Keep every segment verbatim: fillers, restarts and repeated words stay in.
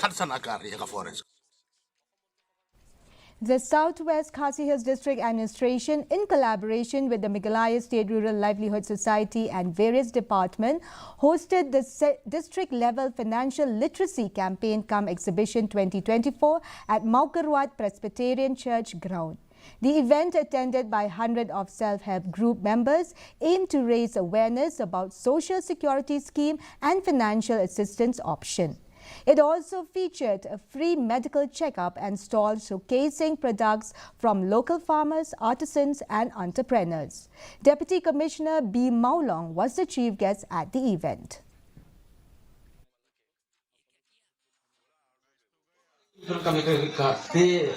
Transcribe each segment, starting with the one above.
khatsan acre ïa ka forest. The Southwest Khasi Hills District Administration, in collaboration with the Meghalaya State Rural Livelihood Society and various departments, hosted the se- district-level financial literacy campaign cum exhibition twenty twenty-four at Mawkyrwat Presbyterian Church ground. The event, attended by hundred of self-help group members, aimed to raise awareness about social security scheme and financial assistance option. It also featured a free medical checkup and stall showcasing products from local farmers, artisans, and entrepreneurs. Deputy Commissioner B Mawlong was the chief guest at the event. Donkam ïa ka credit card. Te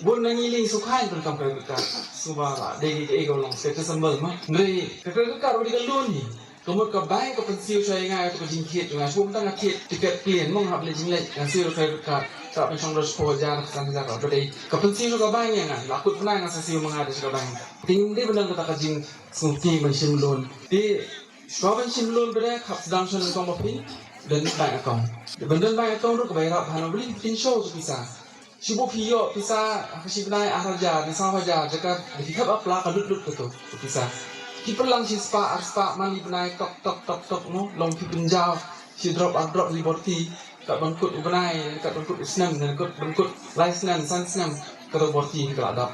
bun na ngi lei sngewkmen donkam credit card. Sngewbha la dei kaei ka long step ka symbol ma. Hynrei ka credit card ruh dei ka loan hi. Ka mut ka bank ka pynsiew sha ïa nga ïa ka jingkit jong nga. Shu tang nga thied tiket plane mo, nga hap leit jingleit, nga siew da ka credit card. Sa pynshong da shiphew hajar, san hajar, ba dei ka pynsiew sha ka bank ïa nga. La kut bnai nga sa siew ma nga da sha ka bank. Te ngim dei ban don kata ka jingsngewthuh ban shim loan. Te shuwa ban shim loan pat de, hap sdang sha nyngkong ba phin don bank account. Ban don bank account ruh kaba ïarap, haba phin, phin siew tu pisa. Shu ba phi ïoh pisa ha ka shi bnai ar hajar ne saw hajar, jaka da phi hap apply ka lut lut kato ka pisa. Phi pynlang shi spah ar spah man li bnai, tok tok tok tok mo, long phi pynjaw shi drop ar drop li borti. Kat ban kut u bnai, kat ban kut u snem, kat ban kut lai snem, san snem, kato borti ka la dap.